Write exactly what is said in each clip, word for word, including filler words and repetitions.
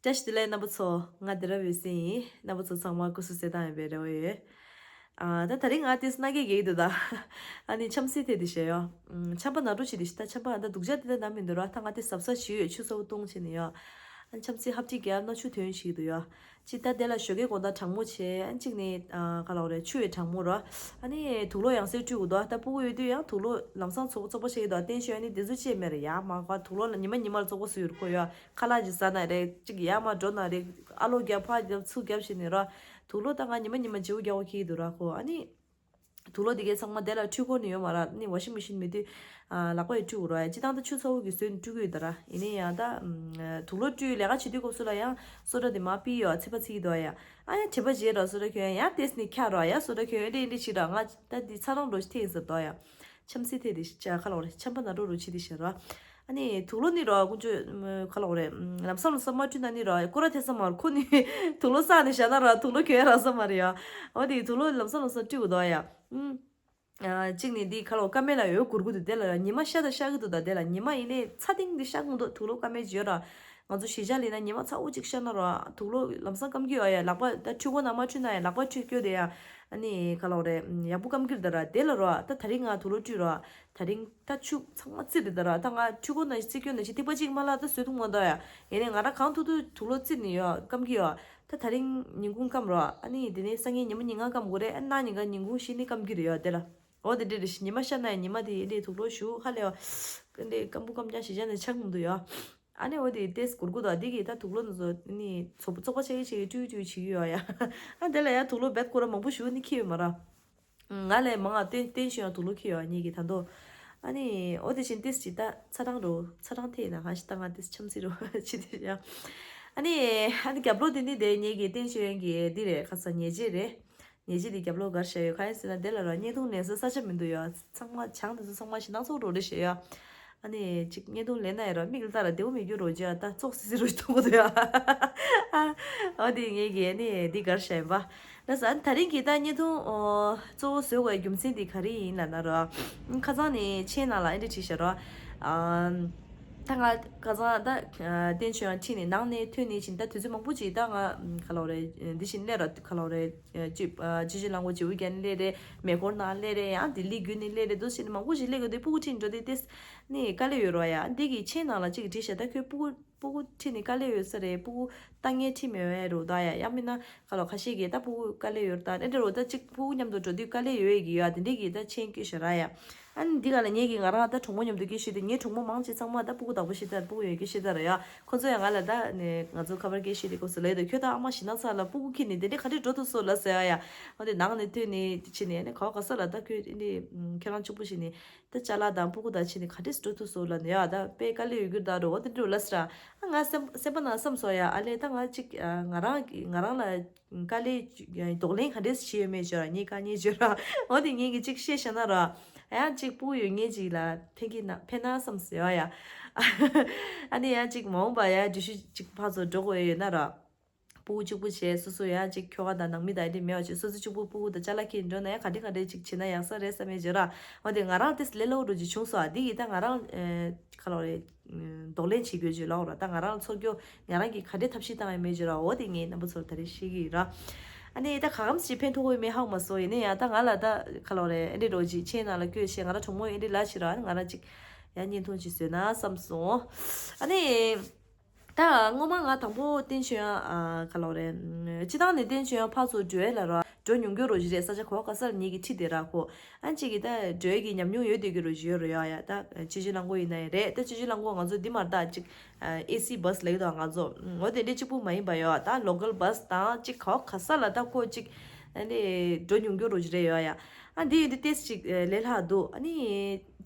བཀྲ་ཤིས་བདེ་ལེགས་རྣམ་པ་ཚོ། ང་བདེ་རབ་འོད་ཟེར་ཡིན། རྣམ་པ་ཚོ་ཚང་མ་སྐུ་གཟུགས་གསལ་ཐང་ཡིན་པའི་རེ་བ་ཡོད། ཨ། ད་དེ་རིང་ང་ཏིས་ན་གེ་གེ་འདུག་ད། ཨ་ནི་འཆམ་སི་ཐེ་དེ་བཤད་ཡོ། ཨམ། འཆམ་པ་ན་རོ་ཆི་དེ་ཤི་ད། འཆམ་པ་ཨ་ད་སྡུག་ཅག་དེ་ད་ན་མི་འདུག་ར། ད་ང་ཏིས་ཟབ་ས་ཞིག་ཡོད། ཆུ་ཚ་བོ་བཏུང་ཆེ་ནི་ཡོ། ཨ་འཆམ་སི་ཧབ་ཏི་གེ་ཨ་ན་ཆུ་དོན་ཞིག་འདུག་ཡོ། ཅི་ད་དེ་ལ་ཞོགས་ཀའི་དགོང་དག་གྲང་མོ་བྱས། ཨ་གཅིག་ནི་ཨ་ག་ལ་བ་རེད། ཆུ་ཡོད་གྲང་མོ་ར། ཨ་ནི་དུག་ལོག་ཡང་སེ་བཀྲུས་དགོས་འདུག་ད་སྤུ་གུ་ཡོད་དུས་ཡང་དུག་ལོག་ལམ་སང་ཚོགས་ཚོགས་པ་བྱེད་ཀྱི་འདུག་བསྟན་ཤོད། ཨ་ནི་དེ་ཚོ་ཅི་མེད་ར། ཡ་མ་ག་དུག་ལོག་ལ་ཉི་མ་ཉི་མར་ཚོགས་པ་སུ་ཡོད་ཁོ་ཡོ། ཁ་ལག་ཅིག་ཟ་ན་རེད། ཅིག་ཡར་མར་འགྲོ་ན་རེད། ཨ་ལོ་རྒྱབ་ཕར་རྒྱབ་ཚུར་རྒྱབ་བྱས་ནས་ར། དུག་ལོག་ད་ང་ཉི་མ་ཉི་མ་བརྗེ་པོ་རྒྱག་པ་ཁེལ་གྱི་འདུག་ར་ཁོ། ཨ་ནི་དུག་ལོག་དེ་གའི་ཚང་མ་དེ་ལ་འཁྲུད་ཁོ་ནི་ཡོད་མ་ར། ནི་ཝ་ཤིང་མེ་ཤིན་མེད་དུས་ཨ་ལག་པ་ཡིས་བཀྲུ་དགོས་ར། ཡ་སྤྱི་བཏང་ད་ཆུ་ཚ་བོ་གིས་བཟོས་ནས་བཀྲུ་གི་ཡོད་ད་ར། ཡིན་ནའི་ཡང་ད་དུག་ལོག་བཀྲུས་ལས་ཀ་བྱེད་དུས་སྐབས་སུ་ལ་ཡང་སོ་ཊ་དེ་མར་ཕུད་ཡོ། ཚིག་པ་ཚིག་གི་འདུག་ཡ། ཨ་ཡ་དྲི་པ་བརྗེད་ར། སོ་ཊ་ཁྱོད་ཡང་ཡང་ཏིས་ནི་འཁྱག་ར། ཡ་སོ་ཊ་ཁྱོད་ཡང་འདི་འདི་བྱེད་ར། ང་ད་འདི་ཚ་གྲང་རོ་ཞིག་ཐེངས་ཟེར་འདུག་ཡ། འཆམ་སི་ཐེ་དེ་ཤི་ཆ་ག་ལ་བ་རེད། འཆམ་པ་ན་རོ་རོ་ཆི་དེ་ཤི་ར། ཨ་ནི་དུག་ལོག་ནི་ར་ཀུན་སྤྱོད་ག་ལ་བ་རེད། ལམ་སང་ལམ་སང་མ་བཀྲུས་ན་ནི་ར་སྐོར་ར་ཐེབས་ས་མ་རེད། ཁོ་ནི་དུག་ལོག་བསགས་ནས་བཞག་ན་ར་དུག་ལོག་གྱོན་རག་ས་མ་རེད་ཡ། འོ་དེ་དུག་ལོག་ལམ་སང་ལམ་སང་བཀྲུ་དགོས་འདུག་ཡ། ཨུམ། ཨ་གཅིག་ནི་འདི་ག་ལ་བ་ཀ་མེ་ལ་ཡོད་གུར་གུར་དུ་དེ་ལ་ར་ཉི་མ་ཤར་དང་ཤར་གི་འདུག་ད་དེ་ལ་ཉི་མ་ཡིན་ནའི་ཚ་ཐིང་དེ་ཤར་གི་འདུག་དུག་ལོག་ཀ་མེ་ཅིག་ཡོད་ར། ང་ཚོ་གཞིས་ཆགས་ལ་ཡིན་ན་ཉི་མ་ཚ་བོ་གཅིག་ཤར་ན་ར་དུག་ལོག་ལམ་སང་སྐམ་གི་ཡོད་ཡ། ལག་པ་ད་འཁྲུད་ཁོ་ན་མ་འཁྲུད་ན་ཡ་ལག་པ་འཁྲུད་སྐྱོ་དེ་ཡ། ཨ་ནི་ག་ལ་བ་རེད། ཡག་པོ་སྐམ་གི་རེད་ད་ར། དེ་ལ་ར་ད་དེ་རིང་ང་དུག་ལོག་བཀྲུས་ར། དེ་རིང་ད་ཆུ་ཚང་མ་བཙིར་རེད་ད་ར། ད་ང་འཁྲུད་ཁོ་ན་བཙིར་སྐྱོ་ན་ཞིག་ཐིགས་པ་གཅིག་མ་ལ་ད་བཟོས་ཐུབ་མ་འདུག་ཡ། ཡིན་ནའི་ང་རང་གང་ཐུབ་ཐུབ་དུག་ལོག་བཙིར་ནི་ཡོད། སྐམ་གི་ཡོད། ད་དེ་རིང་ཉིན་གུང་སྐམ་ར། ཨ་ནི་དེ་ནས་སང་ཉིན་ཉི་མ་ཉིན་གང་སྐམ་དགོས་རེད། ཨ་གནངས་ཉིན་གང་ཉིན་གུང་ཤི་ནི་སྐམ་གི་རེད་ཡོད་དེ་ལ། འོ་དེ་འདྲ་རེད་ཤི། ཉི་མ་ཤར་ན་ཡང་ཉི་མ་དེ་ཡིན་དེ་དུག་ལོག་ཞུ་ཧ་ལས་ཡོད། ཨ་འདྲ་སྐམ་པོ་སྐམ་རྐྱང་ཞིག་བྱས་ནས་ཆགས་མི་འདུག་ཡོད། ཨ་ནི་འོ་དེ་ཏེས་གུར་གུ་དང་འདི་གི་ད་དུག་ལོག་འདི་ཚོ་ནི་ཚོ་བཙོག་པ་ཆགས་ཀྱི་ཆགས་ཀྱི་བཀྲུ་བཀྲུ་བྱེད་ཀྱི་ཡོད་ཡ། ཨ་དེ་ལ་ཡ་དུག་ལོག་བེད་ཁོ་ར་མང་པོ་ཞུ་ནི་ཁྱི་ཡོད་མ་ར། ང་ལས་མང་ང་བསྟན་བསྟན་ཤོད་ཡང་དུག་ལོག་ཁྱི་ཡོད་ཉིད་ཀྱི་ད་དོ། ཨ་ནི་འོ་དེ་བཞིན་ཏེས་ཅི་ད་ཚ་གྲང་རོ་ཚ་གྲང་ཐེ་ན་གང་ཞིག་ད་ང་ཏེས་འཆམ་སི་རོ་ཆི་དེ་ཡ། ཨ་ནི་ཨ་ནི་རྒྱབ་ལོགས་དེ་ནི་དེ་ཉིད་ཀྱི་བསྟན་ཤོད་ཡང་གི་འདི་རེད། ཁ་ས་ཉེ་རྗེས་རེད། ཉེ་རྗེས་དེ་རྒྱབ་ལོགས་གར་བཞག་ཡོད། གང་ཡིན་ཟེར་ན་དེ་ལ་ར་བརྙན་ཐུང་ལེན་ས་ས་ཆ་མི་འདུག་ཡ། ཚང་མ་བྱང་དེ་ཚོ་ཚང་མ་ཞེ་སྣང་ཚོགས་འགྲོ་རེ་བྱེད་ཡ། ཨ་ནི་ཅིག་བརྙན་ཐུང་ལེན་ན་ཡ་ར་མིག་ལྟ་ར་བདེ་བོ་མི་འགྱུར་རོ་ཅི་ཡ། ད་ཙོག་སི་སི་རོ་ཞིག་མཐོང་གི་འདུག་ཡ། ཨ་འོ་དེ་ངེད་ཀྱི་ཨ་ནི་འདི་གར་བྱས་པ། ལ་ས་ཨ་ནི་ད་རིང་གི་ད་བརྙན་ཐུང་ཨོ་གཙོ་བོ་བཟོས་དགོས་རྒྱུ་མཚན་དེ་ག་རེ་ཡིན་ལབ་ན་ར། ཁ་སང་ནས་མཆན་ནང་ལ་ཨེ་འདྲ་བྲིས་བཞག་ར། ཨ་ད་ང་ཁ་སང་ད་བསྟན་ཆོས་ཡང་ཁྲིད་ནས་ནང་ནས་ཐོན་ནས་ཕྱིན་ད་དུས་ཚོད་མང་པོ་ཅིག་ད་ང་ག་ལ་བ་རེད། འདི་བཞིན་སླེབས་ར་ག་ལ་བ་རེད། ཅི་ཅི་ཅི་ལང་གོ་ཅི་འུ་རྒྱན་སླེབས་རེད། མེ་འཁོར་ནང་སླེབས་རེད། ཡང་ལྡི་ལི་བརྒྱུད་ནས་སླེབས་རེད། འདུག་ཟེར་ནས་མང་པོ་ཞིག་སླེབས་དགོས་དུས་སྤུ་གུ་ཁྲིད་འགྲོ་དུས་ཏེ་ནས་དཀའ་ལས་ཡོད་རོགས་ཡ། འདི་གི་མཆན་ནང་ལ་གཅིག་བྲིས་ཤག་ད་ཁྱོད་སྤུ་གུ་སྤུ་གུ་ཁྲིད་ནས་དཀའ་ལས་ཡོད་ས་རེད། སྤུ་གུ་ལྟ་ངན་ཁྲིད་མེད་པའི་རོགས་ད་ཡ། ཡང་མིན་ན་ག་ལ་ཁ་ཤས་ཀྱིས་ད་སྤུ་གུ་དཀའ་ལས་ཡོད་ད་ཨེ་འདྲ་རོགས་ད་གཅིག་སྤུ་གུ་མཉམ་དུ་འགྲོ་དུས་དཀའ་ལས་ཡོད་ཡ་གི་ཡ། དེ་འདྲས་ཀྱི་ད་མཆན་བཀོད་ཤག་ར་ཡ། ཨ་ནི་འདི་ག་ལ་ངེད་ཀྱིས་ང་རང་ད་གྲོགས་མོ་མཉམ་དུ་སྐད་བཤད་དུས་ངའི་གྲོགས་མོ་མང་ཆེ་ཚང་མ་ད་སྤུ་གུ་དག་པོ་ཤེས་ད་སྤུ་གུ་ཡོད་ཀྱི་ཤེས་ད་ར་ཡ། ཁོ་ཚོ་ཡང་ང་ལ་ད་ནས་ང་ཚོ་ཁ་པར་སྐད་བཤད་དུས་སྐབས་སུ་ལབ་ཡོད་ད། ཁྱོད་ད་ཨ་མ་ཞེ་སྣང་ཚ་ལ་སྤུ་གུ་ཁྱེར་ནས་དེ་འདྲས་ག་འདྲས་འགྲོ་ཐུབ་སོང་ལབ་ཟེར་ཡ་ཡ། འོ་དེ་ནང་ནས་ཐོན་ནས་ཕྱིན་ནས་ཨ་ནི་ག་བ་ག་ས་ལ་ད་ཁྱོད་ཨ་ནི་ཁྱེད་རང་གཅིག་པུ་ཕྱིན་ནས་ད་ཅ་ལག་དང་སྤུ་གུ་དང་ཕྱིན་ནས་ག་འདྲས་འགྲོ་ཐུབ་སོང་ལབ་ནས་ཡ། ད་དཔེ་དཀའ་ལས་ཡོད་རྒྱུ་ད་ར་འོ་དེ་འདྲས་ལབ་ཟེར་ར། ཨ་ང་སེམས་སེམས་པ་ནང་བསམ་སོང་ཡ། ཨ་ལས་ད་ང་གཅིག་ང་རང་ང་རང་ལ་དཀའ་ལས་གདོང་ལེན་ག་འདྲས་བྱས་ཡོད་མེད་ཅོ་ར་ངས་དཀའ་ངལ་ཅོ་ར། འོ་དེ་ངས་ཀྱི་གཅིག་བཤད་བཞག་ན་ར། ཡང་གཅིག་སྤུ་གུ་ཡོད་མཁན་ཅིག་ལ་ཕན་གྱི་ན་ཕན་ན་བསམ་སོང་ཡ། ཨ་ནི་ཡང་གཅིག་མ་འོངས་པ་ཡང་འགྲུལ་བཞུད་གཅིག་ཕར་ཚུར་འགྲོ་དགོས་ཡོད་ན་ར། སྤུ་གུ་གཅིག་པུ་བྱས་སོ་སོ་ཡང་གཅིག་ཁྱོ་ག་དང་ནང་མི་དང་ཨེ་འདྲས་མེད་པ་བྱས་སོ་སོ་གཅིག་པུ་སྤུ་གུ་དང་ཅ་ལག་ཁྱེར་འགྲོ་ན་ཡང་ག་འདྲས་ག་འདྲས་གཅིག་བྱེད་ན་ཡག་ས་རེད་བསམ་ཡས་བརྗོད་ར། འོ་དེ་ང་རང་ཏིས་ལས་སླ་པོ་འགྲོ་གཅིག་བྱུང་སོང་། ཨ་འདི་ཡིས་ད་ང་རང་ཨེ་ག་ལ་རེད། གདོང་ལེན་བྱེད་དགོས་བརྗོད་ལ་འོ་ར། ད་ང་རང་ཚོར་སྐྱོ་ང་རང་གིས་ག་འདྲས་ཐབས་ཤེས་བཏང་ཡས་མེད་བརྗོད་ར། འོ་དེ་ངས་རྣམ་པ་ཚོར་ད་རེས་བཤད་ཀྱི་ཡིན་ར། ཨ་ནི་ད་ག་གམ་ཞིག་ཕན་ཐོགས་ཡོད་མེད་ཧ་གོ་མ་སོང་། ཡིན་ན་ཡང་ད་ང་ལ་ད་ག་ལ་རེད་ཨེ་འདྲས་འགྲོ་གཅིག་མཆན་ནང་ལ་བཀོད་བྱས་ང་རང་གྲོགས་མོ་ཨེ་འདྲས་ལ་ཕྱིར་ར། ང་རང་གཅིག་ཡང་བརྙན་ཐུང་ཅིག་བཟོས་ན་བསམ་སོང་། ཨ་ནི། ད་སྔོན་མ་ང་དང་པོ་བསྟན་ཆོས་ཡང་ཨ་ག་ལ་རེད། སྤྱི་བཏང་ནས་བསྟན་ཆོས་ཡང་ཕར་ཚུར་འགྲོ་ཡས་ལ་ར་འགྲོ་མྱོང་རྒྱུ་རོ་ཞིག་རེད། ས་ཆ་གོ་ག་ས་ལ་ཉིད་ཀྱི་ཁྲིད་དེ་ར་ཁོ། ཨ་ཅིག་གི་ད་འགྲོ་ཡས་ཀྱི་ཉམས་མྱོང་ཡོད་དེ་གི་རོ་ཞིག་ཡོད་རོ་ཡ་ཡ། ད་ཆུ་ཆུ་གླང་གོ་ཡིན་ན་ཡང་རེད། ད་ཆུ་ཆུ་གླང་གོ་ང་ཚོ་འདི་མར་ད་ཅིག་ཨེ་སི་བྷས་ལ་ཡོད་དང་ང་ཚོ་འོ་དེ་འདྲས་གཅིག་པུ་མ་ཡིན་པ་ཡོད། ད་ལོ་ཀལ་བྷས་དང་ཅིག་གོ་ག་ས་ལ་ད་ཁོ་ཅིག་ཨ་ནི་འགྲོ་མྱོང་རྒྱུ་རོ་ཞིག་རེད་ཡོད་ཡ། ཨ་འདི་ཡོད་དེ་ཏེས་ཅིག་ལས་སླ་འདུག་ཨ་ནི་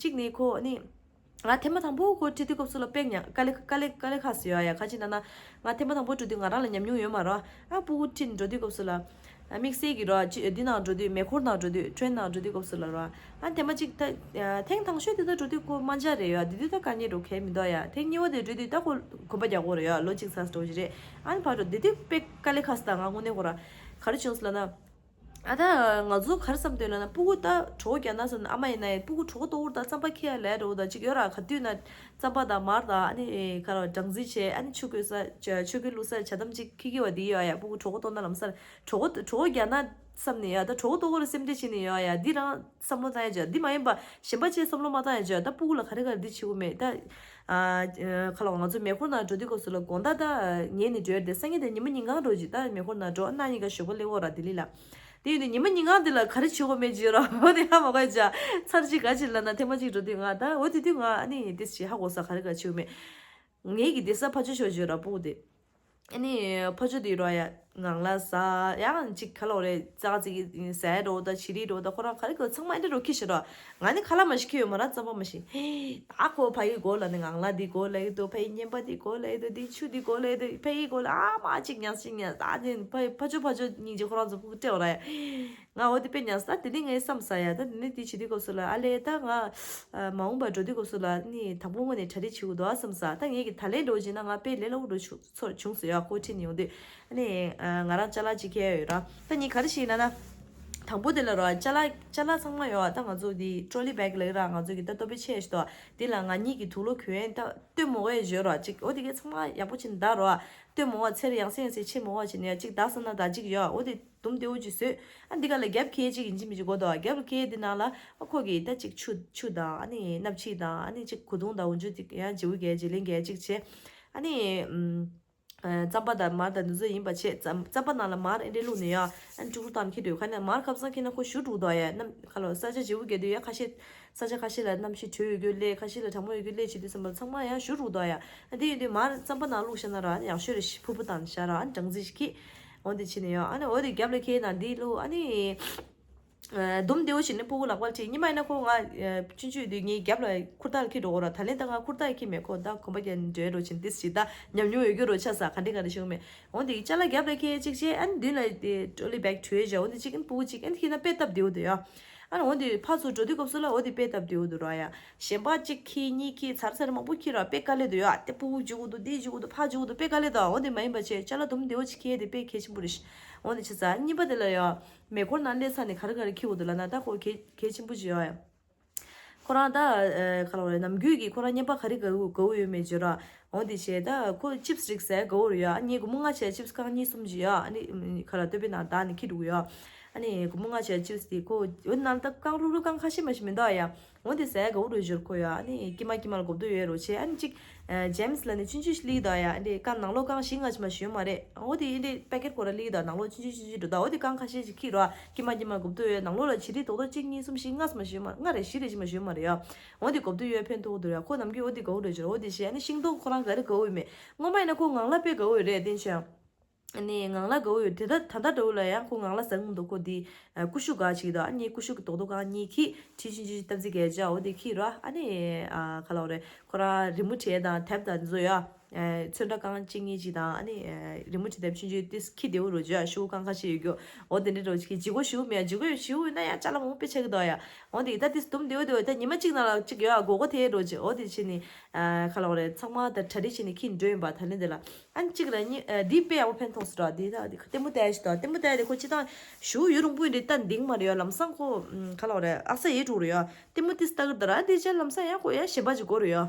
ཅིག་ནི་ཁོ་ཨ་ནི། ང་ཐེངས་མ་དང་པོ་ཁོ་ཁྲིད་དུས་སྐབས་སུ་ལ་དཔེ་ཉག་དཀའ་ལས་དཀའ་ལས་དཀའ་ལས་ཁག་སོང་ཡ་ཡ། ག་ཅི་ན་ན་ང་ཐེངས་མ་དང་པོ་འགྲོ་དུས་ང་རང་ལ་ཉམས་མྱོང་ཡོད་མ་རེད། ཨ་སྤུ་གུ་ཁྲིད་འགྲོ་དུས་སྐབས་སུ་ལ་ཨ་དམིགས་བསལ་གྱི་ར་ཅི་འདི་ནང་འགྲོ་དུས་མེ་འཁོར་ནང་འགྲོ་དུས་ཊེན་ནང་འགྲོ་དུས་སྐབས་སུ་ལ་ར། ཨ་ཐེངས་མ་གཅིག་ད་ཐེངས་དང་ཤོས་དེ་ད་འགྲོ་དུས་ཁོ་དམར་འབྱར་རེད་ཡ། དེ་དུས་ད་དཀའ་ངལ་འགྲོ་གལ་མི་འདུག་ཡ། ཐེངས་གཉིས་པ་དེ་འགྲོ་དུས་ད་ཁོ་གོམ་པ་རྒྱག་དགོས་རེད་ཡ། ལོ་གཅིག་ཚར་འགྲོ་གི་རེད། ཨ་ནི་ཕར་འགྲོ་དེ་དུས་དཔེ་དཀའ་ལས་ཁག་སོང་ད་ང་དངོས་གནས་ཁོ་ར་ག་རེ་བྱུང་སོང་ལབ་ན། ཨ་ད་ང་ཚོ་ག་རེ་བསམ་འདོད་ལབ་ན། སྤུ་གུ་ད་གྲོད་ཁོག་རྒྱགས་ན་བསམ་ན། ཨ་མ་ཡིན་ན་ཡང་སྤུ་གུ་གྲོད་ཁོག་ལྟོགས་པ་ད་རྩམ་པ་ཁྱེར་ཡ་ལས་འགྲོ་ད་ཅིག་ཡོད་ར། ག་དུས་ན་རྩམ་པ་དང་མར་དང་ཨ་ནི་ག་རེ་སྦྲང་རྩི་བྱས། ཨ་ནི་ཆུ་བསྐོལ་ས་ཆུ་བསྐོལ་བླུགས་ས་བྱ་དམ་ཅིག་ཁྱེར་གྱི་བ་འདི་ཡོད་ཡ། སྤུ་གུ་གྲོད་ཁོག་ལྟོགས་ན་ལམ་སང་གྲོད་ཁོག་གྲོད་ཁོག་རྒྱགས་ན་བསམ་ནས་ཡ། ད་གྲོད་ཁོག་ལྟོགས་པ་ལ་སེམས་ཁྲལ་བྱེད་ནས་ཡོད་ཡ། འདི་རང་བསམ་བློ་བཏང་ཡ་བྱ། འདི་མ་ཡིན་པ་གཞན་པ་ཅིག་བསམ་བློ་མ་བཏང་ཡ་བྱ། ད་སྤུ་གུ་ལ་ག་རེ་ག་རེ་འདི་བྱེད་དགོས་མེད་ད། ཨ་ཁ་ལོ་ང་ཚོ་མེ་འཁོར་ནང་འགྲོ་དུས་སྐབས་སུ་ལ་དགོང་དག་ད་ཉལ་ནས་འགྲོ་ཡ་དེ། སང་ཉིན་དེ་ཉི་མ་ཉིན་གང་འགྲོ་ཅིག་ད་མེ་འཁོར་ནང་འགྲོ། གནངས་ཉིན་ཀ་ཞོགས་པ་སླེབས་འོ་ར་ལྡི་ལི་ལ། དེ་ཡིན་དུས་ཉི་མ་ཉིན་གང་དེ་ལ་ག་རེ་བྱེད་དགོས་མེད་ཅིག་ར། འོ་དེ་ཧ་མ་གོ་ཡ་བྱ། ཚར་གཅིག་ག་ཅིག་ལབ་ན་ཐེངས་མ་གཅིག་འགྲོ་དུས་ང་ད་འོ་དེ་དུས་ང་ཨ་ནི་དེ་ཞིག་ཧ་གོ་ས། ག་རེ་ག་བྱེད་དགོས་མེད། ངེད་ཀྱི་བསྡད་ས་ཕ་ཇོ་ཤོག་ཅིག་ར་སྤུ་གུ་དེ། ཨ་ནི་ཕ་ཇོ་དེ་རོ་ཡ་ངང་ལ་ཟ་ཡང་ཅིག་ཁ་ལོ་རེ་ཙག་ཙིག་ཟ་རོ་ད་བྱི་རིལ་རོ་ད་ཁོ་རང་ག་རེ་ག་ཚང་མ་ཨེ་འདྲ་རོ་ཁྱི་ཤི་རོ། ང་ནི་ཁ་ལག་མ་ཞིག་ཁྱི་ཡོད་མ་ར་རྩམ་པ་མ་ཞིག་ད་ཁོ་ཕ་ཡི་གོ་ལ་ནི་ངང་ལ་དེ་གོ་ལ་ཡི་དོ། ཕ་ཡི་ཉན་པ་དེ་གོ་ལ་ཡི་དོ། དེ་ཆུ་དེ་གོ་ལ་ཡི་དོ། ཕ་ཡི་གོ་ལ་ཨ་མ་ཅིག་ཉག་ཅིག་ཉག་ད་དེ་ཕ་ཕ་ཇོ་ཕ་ཇོ་སྙིང་རྗེ། ཁོ་རང་ཚོ་ཕུག་སྤྲད་ར་ཡ། ང་འོ་དེ་དཔེ་ཉག་ས་ད་དེ་ནི་ངའི་བསམ་ས་ཡ། ད་དེ་ནི་དེ་བྱེད་དུས་སྐབས་སུ་ལ་ཨ་ལས་ད་ང་མ་འོངས་པ་འགྲོ་དུས་སྐབས་སུ་ལ་ནི་དང་པོ་ངོ་ནས་གྲ་སྒྲིག་བྱེད་དགོས་འདུག་ཨ་བསམ་ས། ད་ངེད་ཀྱི་ད་ལན་འགྲོ་བྱེད་ན་ང་དཔེ་ལས་སླ་པོ་འགྲོ་ཚོར་བྱུང་སོང་ཡ། ཁོ་ཁྲིད་ནས་ཡོང་དུས་ཨ་ནི་ང་རང་ཅ་ལག་ཅིག་ཁྱེར་ཡོད་ར། ད་ངས་ག་རེ་བྱས་ན་ན། དང་པོ་དེ་ལ་རོ་ཅ་ལག་ཅ་ལག་ཚང་མ་ཡོད་ཨ། ད་ང་ཚོ་དེ་ཊོ་ལི་བེག་ལ་ཡོད་ར། ང་ཚོ་གི་ད་ལྟོ་དཔེ་ཆེ་ཞིག་འདུག་དེ་ལ་ང་གཉིས་ཀྱི་དུག་ལོག་གྱོན་ད་སྟོན་མོ་བས་བཞོས་རོ་ཅིག་འོ་དེ་གས་ཚང་མ་ཡག་པོ་བྱས་ནས་ད་རོ། སྟོན་མོ་བ་ཚེར་ཡང་སེ་ཡང་སེ་ཆེ་མོ་བ་བྱས་ནས་ཡ་ཅིག་ད་ས་ན་ད་ཅིག་ཡོད། འོ་དེ་དུམ་བདེ་བོ་ཅིག་བཟོས། ཨ་འདི་ག་ལ་རྒྱབ་ཁེ་ཅིག་ཡིན་གཅིག་མིན་གཅིག་དགོས་འདུག་རྒྱབ་ཁེ་འདི་ནང་ལ་ཨ་ཁོ་གིས་ད་ཅིག་ཆུ་ཆུ་དང་ཨ་ནི་སྣབས་ཕྱིས་དང་ཨ་ནི་ཅིག་གོས་ཐུང་དང་འོ་འཇུ་ཅིག་ཡང་བརྗེ་པོ་རྒྱལ་བརྗེ་ལེན་རྒྱལ་ཅིག་བྱས། ཨ་ནི་ཨམ། ཨ་རྩམ་པ་དང་མར་དང་འདི་ཚོ་ཡིན་པ་བྱས། རྩམ་རྩམ་པ་ནང་ལ་མར་ཨེ་འདྲས་བླུགས་ནས་ཡ། ཨ་ནི་དཀྲུག་དཀྲུག་བཏང་ཁྱེར་འགྲོ། ཁ་ནས་མར་ཁབ་སང་ཁྱེར་ན་ཁོ་ཞུ་དཀྲུག་འདུག་ཡ། ནམ་ཁ་ལོ་ས་ཆ་བརྗེ་པོ་རྒྱལ་དུས་ཡ་ཁ་ཤས། ས་ཆ་ཁ་ཤས་ལ་གནམ་གཤིས་དྲོད་ཡོད་རྒྱུ་སླེབས། ཁ་ཤས་ལ་གྲང་མོ་ཡོད་རྒྱུ་སླེབས་བྱེད་དུས་ཙམ་པ་ཚང་མ་ཡང་ཞུ་རུག་དོ་ཡ། ཨ་དེ་ཡོད་དུས་མར་རྩམ་པ་ནང་བླུགས་བཞག་ན་ར་ཨ་ནི་ཡག་ཤོས་རེད། ཕུར་བུ་དང་བཞག་ར་ཨ་ནི་སྦྲང་རྩི་ཞིག་ཁྱེར། འོ་དེ་བྱས་ནས་ཡང་ཨ་ནི་འོ་དེ་རྒྱབ་ལ་ཁྱེར་དང་འདི་བླུགས་ཨ་ནི། ཨ་དུམ་བདེ་བོ་བྱས་ནས་སྤུ་གུ་ལག་པར་ཁྲིད། ཉི་མ་ཡིན་ན་ཁོ་ང་ཨ་ཆུང་ཆུང་ཡོད་དུས་ངའི་རྒྱབ་ལ་ཁུར་ཐག་ལ་ཁྱེར་འགྲོ་གོ་ར། ད་ལན་ད་ང་ཁུར་ཐག་ཁྱེར་མེད། ཁོ་ད་གོམ་པ་རྒྱག་ནས་འགྲོ་ཡ་རོ་བྱས་ནས་ཏིས་ཞིག་ད་ཉམས་མྱོང་ཡོད་རྒྱུ་རོ་ཆ་ས་ག་འདྲས་ག་འདྲས་ཤོད་མེད། འོ་དེ་ཅ་ལག་རྒྱབ་ལ་ཁྱེར་གཅིག་བྱས་ཨ་ནི་མདུན་ལ་དེ་ཊོ་ལི་བེག་བྲུས་བཞག་འོ་དེ་གཅིག་ཨ་ནི་སྤུ་གུ་གཅིག་ཨ་ནི་ཁྱེར་ན་དཔེ་སྟབས་བདེ་བོ་འདུག་ཡ། ཨ་ནི་འོ་དེ་ཕར་ཚུར་འགྲོ་དུས་སྐབས་སུ་ལ་འོ་དེ་དཔེ་སྟབས་བདེ་བོ་འདུག་ར་ཡ། གཞན་པ་གཅིག་ཁྱེར་གཉིས་ཁྱེར་ཚར་ཚར་མང་པོ་ཁྱེར་ར་དཔེ་དཀའ་ལས་འདུག་ཡ། དེ་སྤུ་གུ་འཇུག་དགོས་འདུག་འདི་འཇུག་དགོས་འདུག་ཕར་འཇུག་དགོས་འདུག་དཔེ་དཀའ་ལས་འདུག་འོ་དེ་མ་ཡིན་པ་བྱས་ཅ་ལག་དུམ་བདེ་བོ་གཅིག་ཁྱེར་དེ་དཔེ་གལ་ཆེན་པོ་རེད། འོ་དེ་བྱས་ཙང་གཉིས་པ་དེ་ལ་ཡ་མེ་འཁོར་ནང་སླེབས་ཚར་ནས་ག་རེ་ག་རེ་ཁྱེར་དགོས་འདུག་ལབ་ན་ད་ཁོ་གལ་གལ་ཆེན་པོ་ཅིག་ཡོད་ཡ། ཁོ་རང་ད་ཨ་ག་ལབ་རེད། ནམ་རྒྱུན་གྱི་ཁོ་རང་བརྙན་པར་ག་རེ་དགའ་བོ་དགའ་བོ་ཡོད་མེད་བརྗོད་ར། འོ་དེ་བྱས་ད་ཁོ་ཅིབ་སི་རིགས་ཟ་ཡ་དགའ་བོ་རེད་ཡ། ཨ་ནི་སྒོར་མོ་ལྔ་བྱས་ཅིབ་སི་རྐང་གཉིས་གསུམ་ཅིག་ཡ། ཨ་ནི་ཁ་ལ་སྟོད་པའི་ནང་བཏགས་ནས་འཁྱེར་འགྲོ་གི་ཡ། ཨ་ནི་སྒོར་མོ་ལྔ་བྱས་ཅིབ་སི་དེ་ཁོ་འོ་ནང་ལ་ད་རྐང་རུག་རུག་རྐང་ཁ་ཤས་མ་ཞིག་མི་འདུག་ཡ། འོ་དེ་ཟ་ཡ་དགའ་བོ་རེད་བརྗོད་ཁོ་ཡ། ཨ་ནི་དཀྱིལ་མ་དཀྱིལ་མ་ལ་གོ་བསྡུར་ཡོད་རོ་བྱས། ཨ་ནི་གཅིག་ཨ་ཇེམ་སི་ལབ་ནས་ཆུང་ཆུང་ཞིག་སླེབས་འདུག་ཡ། ཨ་ནི་རྐང་ནང་ལོགས་རྐང་བཞི་ལྔ་ཅིག་མ་ཞིག་ཡོད་མ་རེད། འོ་དེ་ཨེ་འདྲས་པེ་ཀེ་ཊི་སྐོར་ར་སླེབས་འདུག་ནང་ལོགས་ཆུང་ཆུང་ཆུང་ཆུང་འགྲོ་འདུག་འོ་དེ་རྐང་ཁ་ཤས་ཅིག་འཁྱེར་རོགས། དཀྱིལ་མ་དཀྱིལ་མ་གོ་བསྡུར་ཡོད། ནང་ལོགས་ལ་བྱི་རིལ་རྡོག་རྡོག་གཅིག་གཉིས་གསུམ་བཞི་ལྔ་ཙམ་ཞིག་ཡོད་མ་རེད། ལྔ་རེད་བཞི་རེད་ཅིག་མ་ཞིག་ཡོད་མ་རེད་ཡ། འོ་དེ་གོ་བསྡུར་ཡོད་ཕན་ཐོགས་འདུག་ཡ། ཁོ་ནམ་རྒྱུན་འོ་དེ་དགའ་བོ་རེད་བརྗོད་ར། འོ་དེ་བྱས་ཨ་ནི་ཤིང་སྡོང་ཁོ་རང་ག་རེ་དགའ་བོ་ཡོད་མེད། སྔོན་མ་ཡིན་ན་ཁོ་ངང་ལག་དཔེ་དགའ་བོ་ཡོད་རེད་བསྟན་བྱས། ཨ་ནི་ངང་ལག་དགའ་བོ་ཡོད་དེ། ད་ད་ལྟ་འདྲ་བོ་ལ་ཡང་ཁོ་ངང་ལག་ཟ་གི་མི་འདུག་ཁོ་དེ་ཀུ་ཤུ་དགའ་བྱེད་ཀྱི་འདུག་ཨ་ནི་ཀུ་ཤུ་གི་རྡོག་རྡོག་རྐང་གཉིས་འཁྱེར་ཁྲི་ཆུང་ཆུང་སྟབས་རྩེ་གས་བྱ་འོ་དེ་འཁྱེར་རོགས། ཨ་ནི་ཨ་ག་ལབ་རེད། ཁོ་རང་རི་མོ་བྲིས་དང་དེབ་དང་འདི་ཚོ་ཡ། ཨ་ཚོན་ཁྲ་རྐང་གཅིག་གཉིས་ཅིག་དང་ཨ་ནི་ཨ་རི་མོ་བྲིས་དེབ་ཆུང་ཆུང་ཏིས་འཁྱེར་བདེ་བོ་རོ་བྱ། ཤོག་བུ་རྐང་ཁ་ཤས་ཡོད་རྒྱུ་འོ་དེ་འདྲ་རོ་ཅིག་གི་ལྗིད་ཁོག་ཞེ་པོ་མེད་ཡ། ལྗིད་ཁོག་ཞེ་པོ་ཡོད་ན་ཡང་ཅ་ལག་མང་པོ་དཔེ་ཆགས་ཀྱི་འདུག་ཡ། འོ་དེ་ད་ཏིས་དུམ་བདེ་བོ་བདེ་བོ་ད་ཉི་མ་གཅིག་ནང་ལ་གཅིག་ཡོད་ཨ་དགོས་མཁོ་དེ་རོ་ཅིག་འོ་དེ་བྱས་ནི་ཨ་ག་ལབ་རེད། ཚང་མ་ད་གྲ་སྒྲིག་བྱས་ནི་འཁྱེར་འགྲོ་ཡིན་པ། ད་ལན་དེ་ལ་ཨ་གཅིག་ལ་གཉིས་ཨ་འདི་དཔེ་ཡག་པོ་ཕན་ཐོགས་སོ་ར། འདི་ད་འདི་ལྟད་མོ་ལྟ་ཡ་ཞིག་ད་ལྟད་མོ་ལྟ་ཡ་དེ་ཁོ་སྤྱི་བཏང་ཞེ་པོ་ཡུན་རིང་པོ་ཡིན་དུས་ལྟ་འདིང་མ་རེད་ཡ། ལམ་སང་ཁོ་ཨ་ག་ལབ་རེད། ཨ་ས་ཡེ་འགྲོ་རེད་ཡ། ལྟད་མོ་ཏིས་ལྟ་གི་འདུག་ར། འདི་ཅག་ལམ་སང་ཡང་ཁོ་ཡང་གཞན་པ་ཅིག་དགོས་རེད་ཡ།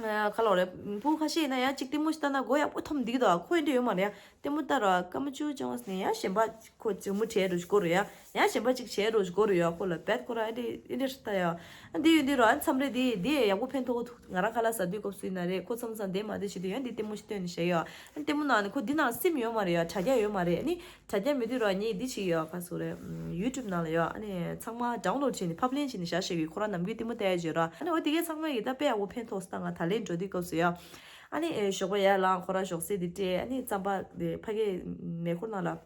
ཨ་ག་ལབ་རེད། ཕྲུ་གུ་ཁ་ཤས་ཡིན་ན་ཡང་གཅིག་ལྟད་མོ་ཞིག་ལྟ་ན་མགོ་ཡག་པོ་འཐོམ་འདི་གི་འདུག་ཁོ་ཡིན་དུས་ཡོད་མ་རེད་ཡ། ལྟད་མོ་ལྟ་ར་སྐར་མ་བཅུ་བཅོ་ལྔ་ནས་ཡང་གཞན་པ་ཁོ་ལྟད་མོ་བྲིས་རོགས་ཞིག་དགོས་རེད་ཡ། ཡང་གཞན་པ་གཅིག་བྱས་རོགས་ཞིག་དགོས་རེད་ཡ། ཁོ་ལ་བེད་ཁོ་རང་ཨེ་འདྲས་ཨེ་འདྲས་ལྟ་ཡ། ཨ་འདི་ཡོད་འདི་རོ། ཨ་མཚམས་རེ་འདི་འདི་ཡག་པོ་ཕན་ཐོགས་འདུག་ང་རང་ཁ་ལག་ཟ་དུས་སྐབས་སུ་ཡིན་ན་རེད། ཁོ་མཚམས་མཚམས་འདི་མ་འདི་བྱེད་དུས་ཡང་འདི་ལྟད་མོ་ཞིག་སྟོན་ནས་བཞག་ཡོད། ཨ་ལྟད་མོ་ནང་ནས་ཁོ་འདི་ནང་སིམ་ཡོད་མ་རེད་ཡ། དྲ་རྒྱ་ཡོད་མ་རེད། ཨ་ནི་དྲ་རྒྱ་མེད་དུས་ར་ངས་འདི་བྱེད་ཡོད། ག་སོ་རེད། ཡུ་ཊུབ་ནང་ལ་ཡོད། ཨ་ནི་ཚང་མ་ཌའུན་ལོཌ་བྱས་ནས་ཕབ་ལེན་བྱས་ནས་བཞག་བཞག་གི་ཁོ་རང་ནམ་རྒྱུན་ལྟད་མོ་ལྟ་ཡ་བྱེད་ར། ཨ་ནི་འོ་དེ་གས་ཚང་མ་ཡིས་ད་དཔེ་ཡག་པོ་ཕན་ཐོགས་སོང་། ད་ང་ད་ལན་འགྲོ་དུས་སྐབས་སུ་ཡ། ཨ་ནི་ཨེ་ཞོགས་པ་ཡར་ལངས་ཁོ་རང་ཞོགས་ཟས་དེ་སྤྲད། ཨ་ནི་རྩམ་པ་དེ་ཕ་གིའི་མེ་འཁོར་ནང་ལ།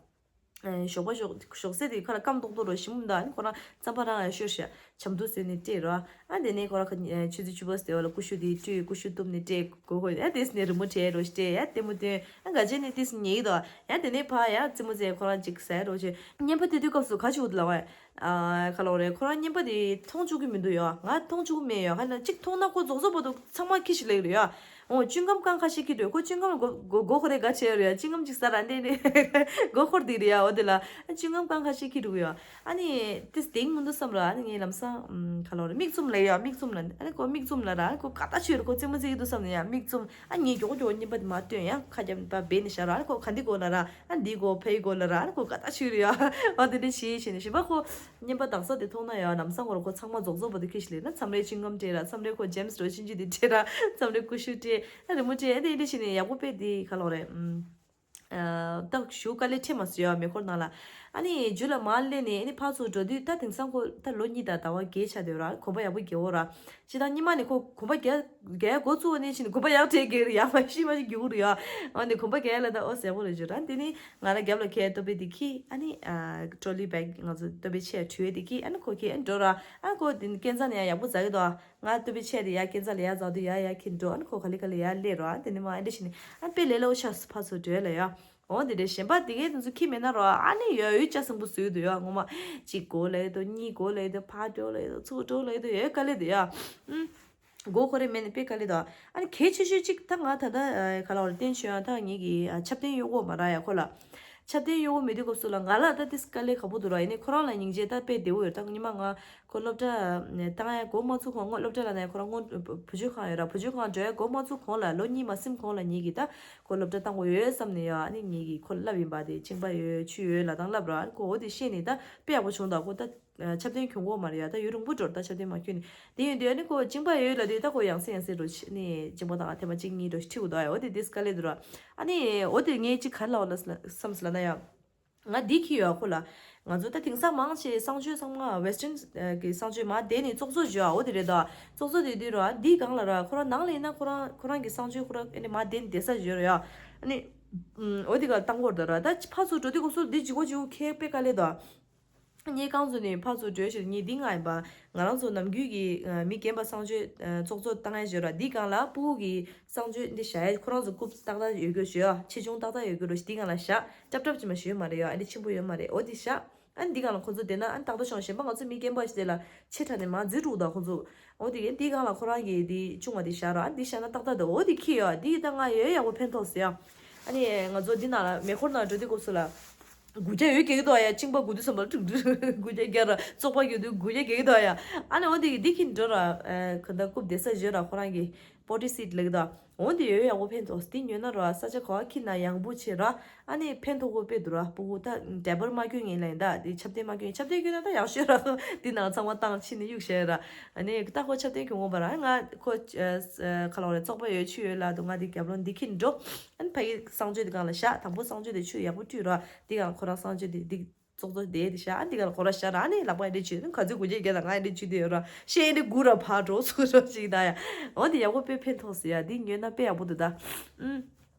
ཨེ་ཞོགས་པ་ཞོགས་ཞོགས་ཟས་དེ་ཁོ་རང་སྐམ་ཏོག་ཏོ་རོ་ཞིམ་མོ་འདུག་ཨ་ནི་ཁོ་རང་རྩམ་པ་རང་ཡང་བཤོས་ཤག་ཆབ་མདོ་བཟོས་ནས་སྤྲད་རོ། ཨ་དེ་ནས་ཁོ་རང་ཁ་ཨེ་ཆུ་ཚོད་བཅུ་པ་ཟེར་བ་ལ་ཀུ་ཤུ་དེ་བཀྲུས། ཀུ་ཤུ་བཏུམས་ནས་སྤྲད་དགོས་དགོས། ཨ་དེ་ནས་རི་མོ་བྲིས་རོ་སྤྲད། ཡ་ལྟད་མོ་སྟོན། ཨ་ག་ཅེ་ནས་ཏིས་ཉེ་གི་འདུག་ཡང་དེ་ནས་ཕ་ཡ་རྩེད་མོ་རྩེ། ཁོ་རང་ཅིག་ཟས་རོགས་བྱེད། བརྙན་པར་ལྟ་དུས་སྐབས་སུ་ག་ཅིག་འོ་དེ་ལ་བ། ཨ་ག་ལབ་རེད། ཁོ་རང་བརྙན་པར་དེ་མཐོང་བཅུག་གི་མི་འདུག་ཡ། ང་མཐོང་བཅུག་གི་མེད་ཡ། ག་ན་ཅིག་མཐོང་ན་ཁོ་རྫོགས་རྫོགས་བར་དུ་ཚང་མ་ཁྱི་ཞིག་ལེགས་རེད་ཡ། ཨོ་ཅུང་ཀམ་རྐང་ཁ་ཤས་ཁྱེར་འགྲོ། ཁོ་ཅུང་ཀམ་ལ་མགོ་མགོ་མགོ་ཁོ་རེ་ག་བྱས་ཡོད་རེད་ཡ། ཅུང་ཀམ་ཅིག་ཟ་ར་འདི་འདི་མགོ་ཁོར་འདི་རེད་ཡ། འོ་དེ་ལ་ཨ་ཅུང་ཀམ་རྐང་ཁ་ཤས་ཁྱེར་འགྲོ་གི་ཡོད། ཨ་ནི་དེ་དེང་མི་འདུག་བསམ་ར། ཨ་ནི་ངས་ལམ་སང་ཨམ་ག་ལོ་རེད། མིག་བཙུམ་ལ་ཡ། མིག་བཙུམ་ལ། ཨ་ནི་ཁོ་མིག་བཙུམ་ལ་ར། ཨ་ནི་ཁོ་ག་ད་ཆོས་རེད། ཁོ་རྩེད་མོ་རྩེ་གི་འདུག་བསམ་ནས་ཡ་མིག་བཙུམ། ཨ་ངས་མགྱོགས་མགྱོགས་གཉིས་པ་དེ་མ་སྟོན་ཡ། ཁ་རྒྱབ་པ་སྦས་ནས་བཞག་ར། ཨ་ནི་ཁོ་ག་འདི་གོ་ལ་ར། ཨ་འདི་གོ་ཕའི་གོ་ལ་ར། ཨ་ནི་ཁོ་ག་ད་ཆོས་རེད་ཡ། ཨ་དེ་འདྲ་བྱེད་བྱེད་ནས་གཞན་པ་ཁོ་གཉིས་པ་དག་ས་དེ་མཐོང་ན་ཡ་ལམ་སང་ཁོ་ར་ཁོ་ཚང་མ་རྫོགས་རྫོགས་པ་དེ་ཁྱེར་ཞིག་ལེན་ན། མཚམས་རེ་ཅུང་ཀམ་སྤྲད་ར། མཚམས་རེ་ཁོ་ཇེམ་སི་རོ་ཆུང་ཆུང་དེ་སྤྲད་ར། མཚམས་རེ་ཀུ་ཤུ་སྤྲད། ཨ་རི་མོ་སྤྲད། ཨ་དེ་འདྲ་བྱེད་ནས་ཡག་པོ་དཔེ་དེ་ག་ལོ་རེད། ཨམ། ཨ་ད་ཞུ་དཀའ་ལས་འཕྲད་མ་སོང་ཡ། མེ་འཁོར་ནང་ལ། ཨ་ནི་རྒྱུ་ལ་མར་སླེབས་ནས་ཨ་ནི་ཕར་ཚུར་འགྲོ་དུས་ད་དེང་སང་ཁོ་ད་ལོ་གཉིས་དང་ཟླ་བ་བརྒྱད་ཆགས་བསྡད་ཡོད་ར། གོམ་པ་ཡག་པོ་རྒྱག་འོ་ར། སྤྱིར་བཏང་སྔོན་མ་ནས་ཁོ་གོམ་པ་རྒྱག་རྒྱག་འགོ་བཙུགས་ནས་ཕྱིན་ནས་གོམ་པ་ཡག་དྲག་གི་རེད། ཡག་མ་ཤི་མ་ཤི་རྒྱུག་རེད་ཡ། ཨ་ནི་གོམ་པ་རྒྱག་ལ་ད་ཨོ་ཟེར་བོ་རེད་བརྗོད་ར། དེ་ནི་ང་ར་རྒྱབ་ལ་ཁྱེར། ཏོ་པེ་དེ་ཁྱེར། ཨ་ནི་ཨ་ཊོ་ལི་བེག་ང་ཚོ་ཏོ་པེ་ཆེ་ཁྲུས་དེ་ཁྱེར། ཨ་ནི་ཁོ་ཁྱེར་ཨ་ནི་འགྲོ་ར། ཨ་ཁོ་དེ་ནི་སྐས་འཛེག་ནས་ཡ་ཡག་པོ་འཛེག་གི་འདུག་ང་ཏོ་པེ་ཆེ་དེ་ཡ་སྐས་འཛེག་ལ་ཡ་འཛེག་དུས་ཡ་ཡ་ཁྱེར་འགྲོ། ཨ་ནི་ཁོ་ག་ལེ་ག་ལེ་ཡ་སླེབས་ར། ཨ་དེ་ནི་མ་ཨ་འདྲ་བྱས་ནས་ཨ་དཔེ་ལས་སླ་བོ་ཆགས་སོང་ཕར་ཚུར་འགྲོ་ཡ་ལ་ཡ། འོ་དེ་འདྲ། གཞན་པ་དེ་གའི་དེ་ཚོ་ཁྱེར་མེད་ན་ར། ཨ་ནི་ཡ་ཡུལ་ལྕགས་ཟིང་པོ་བཟོས་འདུག་ཡ། ངོ་མ་གཅིག་གོ་ལ་ཡོད་དོ། གཉིས་གོ་ལ་ཡོད་དོ། ཕར་འགྲོ་ལ་ཡོད་དོ། ཚུར་འགྲོ་ལ་ཡོད་དོ། ཡོད་དཀའ་ལས་འདུག་ཡ། ཨུམ། མགོ་ཁོ་རེ་མེད་ནས་དཔེ་དཀའ་ལས་འདུག་ཨ་ནི་གལ་ཆེ་ཤོས་གཅིག་ད་ང་ད་ལྟ་ཨ་ག་ལ་བར་བསྟན་བྱོན་ཡང་ད་ངེད་ཀྱི་ཨ་ཆབ་རྟེན་གཡོག་པོ་མ་རག་ཡ་ཁོ་ལ། ཆབ་རྟེན་གཡོག་པོ་མེད་དུས་སྐབས་སུ་ལ་ང་ལ་ད་ཏིས་དཀའ་ལས་ཁག་པོ་འདུག་ར། ཡིན་ནའི་ཁོ་རང་ལ་སྙིང་རྗེ་ད་དཔེ་བདེ་བོ་ཡོད། ད་ཉི་མ་ང་ཁོ་སློབ་གྲྭ་བཏང་ཡ་འགོ་མ་ཚུགས་གོང་། ཁོ་སློབ་གྲྭ་ལ་ནས་ཁོ་རང་སྔོན་བུ་བཅོལ་ཁང་ཡོད་ར། བུ་བཅོལ་ཁང་འགྲོ་ཡ་འགོ་མ་ཚུགས་གོང་ལ་ལོ་གཉིས་མ་ཟིན་གོང་ལ་ངེད་ཀྱིས་ད་ཁོ་སློབ་གྲྭ་བཏང་དགོས་ཡོད་བསམ་ནས་ཡ། ཨ་ནི་ངེད་ཀྱིས་ཁོ་ལ་ལབ་ཡིན་པ། དེ་གཅིན་པ་ཡོད་ཆུ་ཡོད་ལབ་དང་ལབ་ར། ཨ་ནི་ཁོ་འོ་དེ་ཤེས་ནས་ད་དཔེ་ཡག་པོ་བྱུང་། ད་ཁོ་ད་ཆབ་རྟེན་གྱོང་གོ་མ་རེད་ཡ། ད་ཡུན་རིང་པོ་འགྲོ་ར། ད་ཆབ་རྟེན་མ་ཁྱོན་ནས་དེ་ཡོད་དུས། ཨ་ནི་ཁོ་གཅིན་པ་ཡོད་ལབ་དུས་ད་ཁོ་ཡང་སེ་ཡང་སེ་འགྲོ་ནས་གཅིན་པ་དང་ཐེངས་མ་གཅིག་གཉིས་འགྲོ་ཁྲིད་དགོས་འདུག་ཡ། འོ་དེ་དེ་དཀའ་ལས་འདུག་ར། ཨ་ནི་འོ་དེ་ངས་གཅིག་ག་རེ་ལབ་འོ་ན་བསམ་སོང་ལབ་ན་ཡ། ང་འདི་ཁྱེར་ཡོད་ཁོ་ལ། ང་ཚོ་ད་དེང་སང་མང་ཆེ་གསང་སྤྱོད་ཚང་མ་ཝེ་སི་ཊན་གི་གསང་སྤྱོད་མ་བསྡད་ནས་ཙོག་ཙོག་བརྗོད་ཨ། འོ་དེ་རེད་དོ། ཙོག་ཙོག་དེ་དུས་ར་འདི་སྒང་ལ་ར་ཁོ་རང་ནང་ལ་ཡིན་ན་ཁོ་རང་ཁོ་རང་གི་གསང་སྤྱོད་ཁོ་རང་ཨ་ནི་མ་བསྡད་ནས་བསྡད་ས་བརྗོད་ར་ཡ། ཨ་ནི་ཨུམ། འོ་དེ་ག་བཏང་གོ་ར། ད་ཕར་ཚུར་འགྲོ་དུས་སྐབས་སུ་འདི་ལྗིད་ཁོག་ལྗིད་ཁོག་ཁེགས་དཔེ་དཀའ་ལས་དོ། ངས་རྐང་བཙུགས་ནས་ཕར་ཚུར་བྲོས་ཕྱིར་ངས་འདི་ང་ཡིན་པ། ང་རང་ཚོ་ནམ་རྒྱུན་གྱི་ཨ་མི་རྒན་པ་གསང་སྤྱོད་ཨ་ཙོག་ཙོག་བཏང་ཡ་བརྗོད་ར། འདི་སྒང་ལ་སྤུ་གུ་གི་གསང་སྤྱོད་འདི་བཞག་ཡ། ཁོ་རང་ཚོ་རྐུབ་ཏག་ཏག་ཡོད་རྒྱུ་བརྗོད་ཨ། ཆེ་ཆུང་ཏག་ཏག་ཡོད་རྒྱུ་རོ། འདི་སྒང་ལ་བཞག་ཀྲབ་ཀྲབ་ཅིག་མ་ཞིག་ཡོད་མ་རེད་ཡ། ཨ་འདི་ཆེན་པོ་ཡོད་མ་རེད། འོ་འདི་བཞག་ཨ་འདི་སྒང་ལ་ཁོ་ཚོ་བསྡད་ན་ཨ་ཏག་ཏག་བྱུང་། གཞན་པ་ང་ཚོ་མི་རྒན་པ་ཞིག་དེ་ལ་ཆེ་དྲགས་ནས་མར་འཛུལ་འགྲོ་གི་འདུག་ཁོ་ཚོ། འོ་དེ་གས་འདི་སྒང་ལ་ཁོ་རང་གི་འདི་ཆུང་བ་འདི་བཞག་ར། ཨ་འདི་བཞག་ན་ཏག་ཏག་འདུག་འོ་འདི་ཁྱེར་ཡོད། འདི་ད་ང་ཡོད་ཡག་པོ་ཕན་ཐོགས་ཟེར་ཡ། ཨ་ནི་ང་ཚོ་འདི་ནང་ལ་མེ་འཁོར་ནང་འགྲོ་དུས་སྐབས་སུ་ལ་སྒུག་རྒྱ་ཡོད་རྒྱག་གི་འདུག་ཡ། གཅིན་པ་སྒུག་དུས་ཙམ་པ་ལ་ཀྲུག་ཀྲུག་སྒུག་རྒྱ་རྒྱག་ར། བཙོག་པ་ཡོད་དུས་སྒུག་རྒྱ་རྒྱག་གི་འདུག་ཡ། ཨ་ནི་འོ་འདི་འདི་ཁྱེར་འགྲོ་ར། ཨ་ག་ད་རྐུབ་བསྡད་ས་བརྗོད་ར། ཁོ་རང་གི་པོ་ཊི་སིཊ་ལབ་ཀྱི་འདུག་འོ་འདི་ཡོད་ཡག་པོ་ཕན་ཐོགས། འདི་ཉོས་ན་ར་ས་ཆ་ག་བ་ཁྱེར་ན་ཡང་པོ་ཆེ་ར། ཨ་ནི་ཕན་ཐོགས་པོ་དཔེ་འདུག་ར། སྤུ་གུ་ད་ཌའི་པར་མ་གྱོན་ངེས་ལ་ཡིན། ད་འདི་ཆབ་རྟེན་མ་གྱོན། ཆབ་རྟེན་གྱོན་ན་ད་ཡག་ཤོས་ར། འདི་ནང་ཚང་མ་བཏང་ཕྱིན་ནས་གཡུག་བཞག་ར། ཨ་ནི་ད་ཁོ་ཆབ་རྟེན་གྱོན་དགོས་པ་ར། ང་ཁོ་ཨ་ཨ་ག་ལ་བ་རེད། བཙོག་པ་ཡོད་ཆུ་ཡོད་ལབ་འདུག་ང་འདི་རྒྱབ་ལོགས་འདི་ཁྱེར་འགྲོ། ཨ་ནི་ཕ་གི་གསང་སྤྱོད་འདི་སྒང་ལ་བཞག་དང་པོ་གསང་སྤྱོད་དེ་ཆུ་ཡག་པོ་བཀྲུས་ར། འདི་སྒང་ཁོ་རང་གསང་སྤྱོད་དེ་འདི་ཙོག་ཙོག་དེ་དེ་བཞག་ཨ་འདི་སྒང་ལ་ཁོ་རང་བཞག་ར། ཨ་ནི་ལག་པ་ཨེ་འདྲ་བྱས་ནི་ག་ཚོད་སྒུག་རྒྱུ་རྒྱག་ད་ང་ཨེ་འདྲ་བྱེད་དུ་ཡོད་ར། ཤེས་ཨེ་འདྲ་སྒུག་ར་ཕར་འགྲོ་ཚུར་འགྲོ་ཅིག་ད་ཡ། འོ་འདི་ཡག་པོ་དཔེ་ཕན་ཐོགས་ཟེར་ཡ། འདི་ཉོས་ན་དཔེ་ཡག་པོ་འདུག་ད། ཨུམ།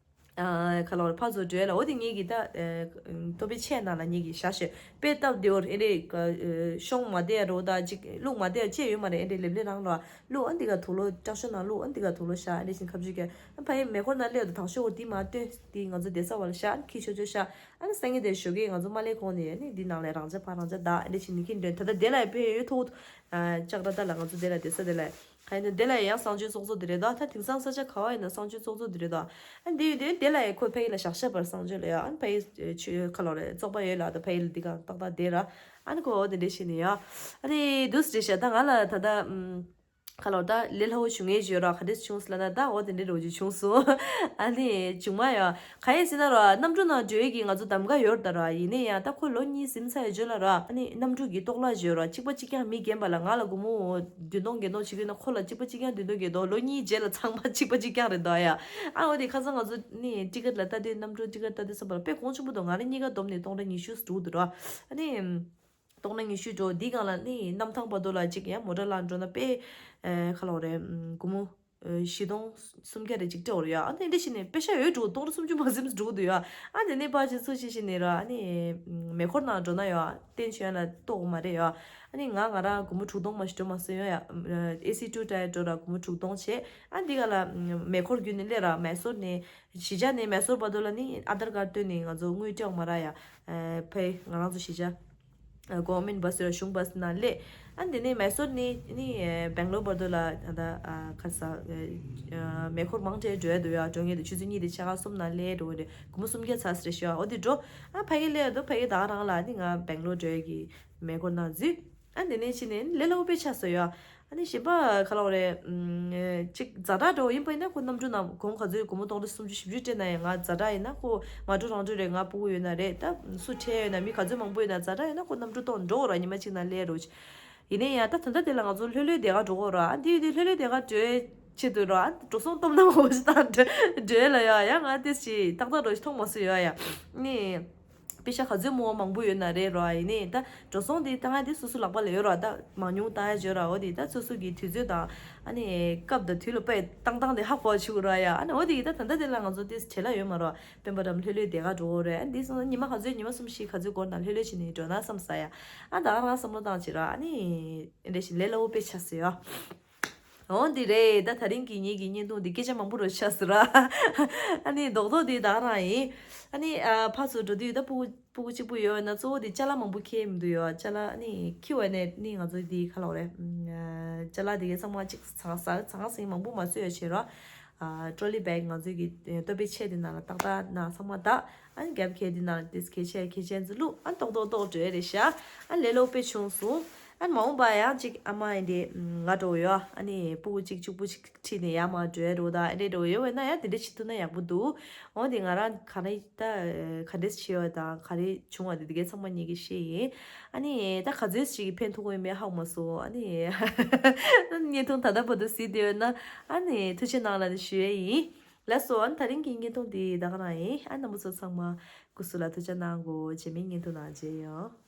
ཨ་ག་ལ་བ་རེད། ཕར་ཚུར་འགྲོ་ཡ་ལ། འོ་དེ་ངེད་ཀྱི་ད་ཨ་ཏོ་པེ་ཆེ་ནང་ལ་ངེད་ཀྱི་བཞག་ཤོད། དཔེ་སྟབས་བདེ་བོར་ཨེ་འདྲ་ཤོང་མ་བསྡད་ཡ་རོ། ད་ཅིག་བླུག་མ་བསྡད་ཡ་ཅི་ཡོད་མ་རེད། ཨེ་འདྲ་ལེབ་ལེབ་རང་ར། བླུག་ཨ་འདི་ག་དུག་ལོག་སྐྲ་ཤོ་ནང་བླུག་ཨ་འདི་ག་དུག་ལོག་བཞག་ཨེ་འདྲ་བྱས་ཁ་བྱུག་རྒྱག་ཨ་ཕ་ཡི་མེ་འཁོར་ནང་སླེབས་དུས་དང་ཤོག་འོ་འདི་མ་སྟོན། འདི་ང་ཚོ་བསྡད་ས་བ་ལ་བཞག་ཨ་ཁྱི་ཤོ་ཤོ་བཞག་ཨ་ནི་སང་ཉིན་དེ་ཞོགས་ཀས་ང་ཚོ་མ་སླེབས་གོང་ནས་ཨ་ནི་འདི་ནང་ལ་རང་འཇགས་ཕར་རང་འཇགས་བདག་ཨེ་འདྲ་བྱས་ནས་ཁྱི་འདོན། ད་ལྟ་དེ་ལ་ཡ་དཔེ་ཡོད་ཐུག་ཨ་ལྕགས་ར་ད་ལ་ང་ཚོ་དེ་ལ་བསྡད་ས་དེ་ལ་ཡ། ཧ་ཡིན་ན་དེ་ལ་ཡང་གསང་སྤྱོད་ཙོག་ཙོག་དེ་རེད་དོ། ད་དེང་སང་ས་ཆ་ག་བ་ཡིན་ན་གསང་སྤྱོད་ཙོག་ཙོག་དེ་རེད་དོ། ཨ་འདི་ཡོད་དེ་དེ་ལ་ཡང་ཁོ་ཕ་ཡུལ་ལ་བཞག་བཞག་པར་གསང་སྤྱོད་ལ་ཡ། ཨ་ཕ་ཡུལ་ཆུ་ཁ་ལོ་རེད། བཙོག་པ་ཡོད་ལ་ད་ཕ་ཡུལ་འདི་ག་ཏག་ཏག་བསྡད་ར། ཨ་ནི་ཁོ་འོ་དེ་འདྲས་བྱས་ནས་ཡ། ཨ་ནི་དུས་རེད་ཤག་ད་ང་ལ་ད་ལྟ་ཨམ། ཁ་ལོ་ད་ལས་སླ་བོ་བྱུང་ངེས་བརྗོད་ར། ག་འདྲས་བྱུང་སི་ལ་ན་ད་འོ་དེ་འདྲས་རོ་ཅིག་བྱུང་སོང་། ཨ་ནི་བྱུང་མ་ཡ། ག་ཡིན་ཟེར་ན་ར་གནམ་གྲུ་ནང་འགྲོ་ཡས་ཀྱི་ང་ཚོ་གདམ་ག་ཡོད་ད་ར། ཡིན་ནའི་ཡང་ད་ཁོ་ལོ་གཉིས་ཟིན་ཚར་ཡོད་ཅོ་ལ་ར། ཨ་ནི་གནམ་གྲུ་གི་གཏོག་ལ་བརྗོད་ར། གཅིག་པ་གཅིག་རྐྱང་མི་རྒན་པ་ལ་ང་ལ་སྒོར་མོ་བདུན་སྟོང་བརྒྱད་སྟོང་བྱེད་ཀྱི་ན་ཁོ་ལ་གཅིག་པ་གཅིག་རྐྱང་བདུན་སྟོང་བརྒྱད་སྟོང་། ལོ་གཉིས་རྗེས་ལ་ཚང་མ་གཅིག་པ་གཅིག་རྐྱང་རེད་འདུག་ཡ། ཨ་འོ་དེ་ཁ་སང་ང་ཚོ་ནི་ཊི་ཀེ་ཊི་ལ་ལྟ་དུས་གནམ་གྲུ་ཊི་ཀེ་ཊི་ལྟ་དུས་བསམ་པ་ལ་དཔེ་གོང་ཆེན་པོ་འདུག་ང་རང་གཉིས་ཀ་བསྡོམས་ནས་སྟོང་ཕྲག་ཉི་ཤུ་འགྲོ་འདུག་ར། ཨ་ནི། སྟོང་ཕྲག་ཉི་ཤུ་འགྲོ། འདི་སྒང་ལ་ནི་གནམ་ཐང་བར་དུ་ལ་གཅིག་ཡང་མོ་ཊ་ལ་འགྲོ་ན་དཔེ་ཨེ་ཁ་ལོ་རེད། སྒོར་མོ་ཨེ་བཞི་སྟོང་སུམ་བརྒྱ་རེ་གཅིག་སྤྲད་འོ་རེད་ཡ། ཨ་ནི་འདི་བྱས་ནས་དཔེ་ཤ་ཡོད་འགྲོ། སྟོང་ཕྲག་སུམ་ཅུ་མ་ཟིན་འགྲོ་འདུག་ཡ། ཨ་ནི་ནི་པ་ཅིག་ཚོ་ཞིག་བྱས་ནས་ར། ཨ་ནི་མེ་འཁོར་ནང་འགྲོ་ན་ཡ་བསྟན་བྱོན་ལ་གཏོགས་མ་རེད་ཡ། ཨ་ནི་ང་ང་རང་སྒོར་མོ་དྲུག་སྟོང་མ་ཞིག་འགྲོ་མ་སོང་ཡ། ཨེ་སི་ཊུ་ཊ་ཡར་འགྲོ་ར་སྒོར་མོ་དྲུག་སྟོང་བྱས། ཨ་འདི་ག་ལ་མེ་འཁོར་བརྒྱུད་ནས་སླེབས་ར། མེ་སོར་ནས་གཞིས་ཆགས་ནས་མེ་སོར་བར་དུ་ལ་ནི་ཨ་དར་ཀར་བཏོན་ནས་ང་ཚོ་དངུལ་སྤྲད་མ་ར་ཡ། ཨེ་ཕེ་ང་རང་ཚོ་གཞིས་ཆགས། གོ་ཝར་མེན་བྷ་སི་ཡོད་ར། གཞུང་བྷ་སི་ནང་སླེབས། ཨ་ནི་དེ་ནས་མེ་སོར་ནས་ནི་སྦེང་ལོར་བར་དུ་ལ་ད་ལྟ་ཁ་ས་མེ་འཁོར་མང་ཆེ་འགྲོ་ཡ་འདུག་ཡ། འགྲོ་མཁན་དེ་ཆུ་ཚོད་གཉིས་དང་ཕྱེད་ཀ་གསུམ་ནང་སླེབས་འགྲོ་གི་རེད། སྒོར་མོ་སུམ་བརྒྱ་ཚར་ཟེར་ཞུ་བ། འོ་དེ་འགྲོ། ཨ་ཕ་གི་སླེབས་ཡ་འདུག་ཕ་གི་ད་ག་རང་ལ་ནི་ང་སྦེང་ལོར་འགྲོ་ཡ་གི་མེ་འཁོར་ནང་འཛུལ། ཨ་དེ་ནས་ཕྱིན་ནས་ལས་སླ་པོ་དཔེ་ཆགས་སོང་ཡ། ཨ་ནི་གཞན་པ་ག་ལབ་རེད། ཨམ། གཅིག་ཛ་དྲག་འདྲ་བོ་ཡིན་པ་ཡིན་ན་ཁོ་གནམ་གྲུ་ནང་གོང་ག་ཚོད་སྒོར་མོ་སྟོང་ཕྲག་སུམ་ཅུ་བཞི་བཅུ་སྤྲད་ན་ཡང་། ང་ཛ་དྲག་ཡིན་ན་ཁོ་ང་འགྲོ་རང་འགྲོ་རེད། ང་སྤུ་གུ་ཡོད་ན་རེད། ད་སུ་ཁྲལ་ཡོད་ན་མི་ག་ཚོད་མང་པོ་ཡོད་ན་ཛ་དྲག་ཡོད་ན་ཁོ་གནམ་གྲུ་གཏོང་འགྲོ་དགོས་ར། ཉི་མ་གཅིག་ནང་སླེབས་རོགས། ཡིན་ནའི་ཡང་ད་ད་ལྟ་དེ་ལ་ང་ཚོ་ལྷོད་ལྷོད་དེ་ག་འགྲོ་དགོས་ར། ཨ་འདི་ཡོད་དེ་ལྷོད་ལྷོད་དེ་ག་འགྲོའི་ཆེད་དུ་ར། ཨ་འགྲོ་སོང་སྟོབས་ན་མང་པོ་ཞིག་བཏང་འགྲོ་འགྲོ་ལ་ཡ། ཡ་ང་དེ་ཞིག་ཏག་ཏག་འགྲོ་ཞིག་མཐོང་མ་སོང་ཡ་ཡ། ནི། པེ་ཤ་ག་ཚོད་མོ་མང་པོ་ཡོད་ན་རེད་ར། ཡིན་ནའི་ད་འགྲོ་སོང་དེ་ད་ང་དེ་སོ་སོ་ལག་པ་ལ་ཡོད་ར། ད་མང་ཉུང་ལྟ་ཡ་བྱོས་ར། འོ་དེ་ད་སོ་སོ་གི་དུས་ཚོད་དང་ཨ་ནི་སྐབས་དང་དུས་ལ་དཔེ་བཏང་སྟངས་དེ་ཧ་གོ་བ་བྱེད་དགོས་ར་ཡ། ཨ་ནི་འོ་དེ་ད་ད་ལྟ་དེ་ལ་ང་ཚོ་དེ་བྲེལ་ལ་ཡོད་མ་ར། དཔོན་པོ་འགྲམ་ལྷོད་ལྷོད་དེ་ག་འགྲོ་དགོས་རེད། ཨ་འདི་སོང་ན་ཉི་མ་ག་ཚོད་ཉི་མ་གསུམ་བཞི་ག་ཚོད་འགོར་ན་ལྷོད་ལྷོད་བྱས་ནས་འགྲོ་ན་བསམ་ས་ཡ། ཨ་ད་ག་རང་བསམ་བློ་བཏང་བྱེད་ར། ཨ་ནི་འདྲ་ཞིག་ལས་སླ་བོ་དཔེ་ཆགས་སོང་ཡ། འོ་འདི་རེད། ད་དེ་རིང་གི་ངེད་ཀྱི་བརྙན་ཐུང་འདི་སྐད་ཆ་མང་པོ་རུ་ཆགས་སོང་ར། ཨ་ནི་རྡོག་རྡོག་འདི་ད་ག་རང་ཡིན། ཨ་ནི་ཨ་ཕར་ཚུར་འགྲོ་དུས་ད་སྤུ་གུ་སྤུ་གུ་གཅིག་པུ་ཡོད་ན་གཙོ་བོ་འདི་ཅ་ལག་མང་པོ་འཁྱེར་མི་འདུག་ཡོད། ཅ་ལག་ཨ་ནི་འཁྱེར་བ་ནས་ནི་ང་ཚོ་འདི་ག་ལབ་རེད། ཨ་ཅ་ལག་འདི་གའི་ཚང་མ་གཅིག་ཚང་ཚང་ཚང་མང་པོ་མ་བཟོས་ཡོད་བྱས་ར། ཨ་ཊོ་ལི་བེག་ང་ཚོའི་གི་ཨ་ལྟོ་ཕད་ཆས་འདི་ནང་ལ་ཏག་ཏག་ནང་ཚང་མ་བཏགས། ཨ་ནི་རྒྱབ་ཁལ་འདི་ནང་ལ་ཏིས་ཁལ་ཆས་ཁལ་ཆས་འཛུལ་ལུགས། ཨ་ཏོག་ཏོག་ཏོག་འགྲོ་ཡ་རེད་ཤག་ཨ་ལས་སླ་པོ་དཔེ་བྱུང་སོང་། ཨ་མ་འོངས་པ་ཡང་ཅིག་ཨ་མ་ཨེ་འདྲས་ང་འགྲོ་ཡོད། ཨ་ནི་སྤུ་གུ་གཅིག་གཅིག་པུ་ཅིག་ཁྲིད་ནས་ཡར་མར་འགྲོ་ཡ་རོ། ད་ཨེ་འདྲས་འགྲོ་ཡོད་བས་ན་ཡང་དེ་འདྲས་བྱེད་ཐུབ་ན་ཡག་པོ་འདུག་འོ་དེ་ང་རང་ག་རེ་ད་ག་འདྲས་བྱས་ཡོད་དང་ག་རེ་བྱུང་བ་དེ་དེ་གའི་ཚང་མ་ངེད་ཀྱིས་ཤེས་ཡིན། ཨ་ནི་ད་ག་ཚོད་ཅིག་ཕན་ཐོགས་ཡོད་མེད་ཧ་གོ་མ་སོང་། ཨ་ནི་བརྙན་ཐུང་ད་ལྟ་བར་དུ་གཟིགས་བསྡད་ཡོད་ན་ཨ་ནི་ཐུགས་རྗེ་གནང་ལབ་ནས་ཞུ་ཡ་ཡིན། ལགས་སོ། ཨ་ནི་དེ་རིང་གི་བརྙན་ཐུང་འདི་ད་ག་རང་ཡིན། ཨ་རྣམ་པ་ཚོ་ཚང་མ་སྐུ་གཟུགས་ལ་ཐུགས་ཅག་གནང་གོ། རྗེས་མའི་བརྙན་ཐུང་ནང་མཇལ་ཡོང་།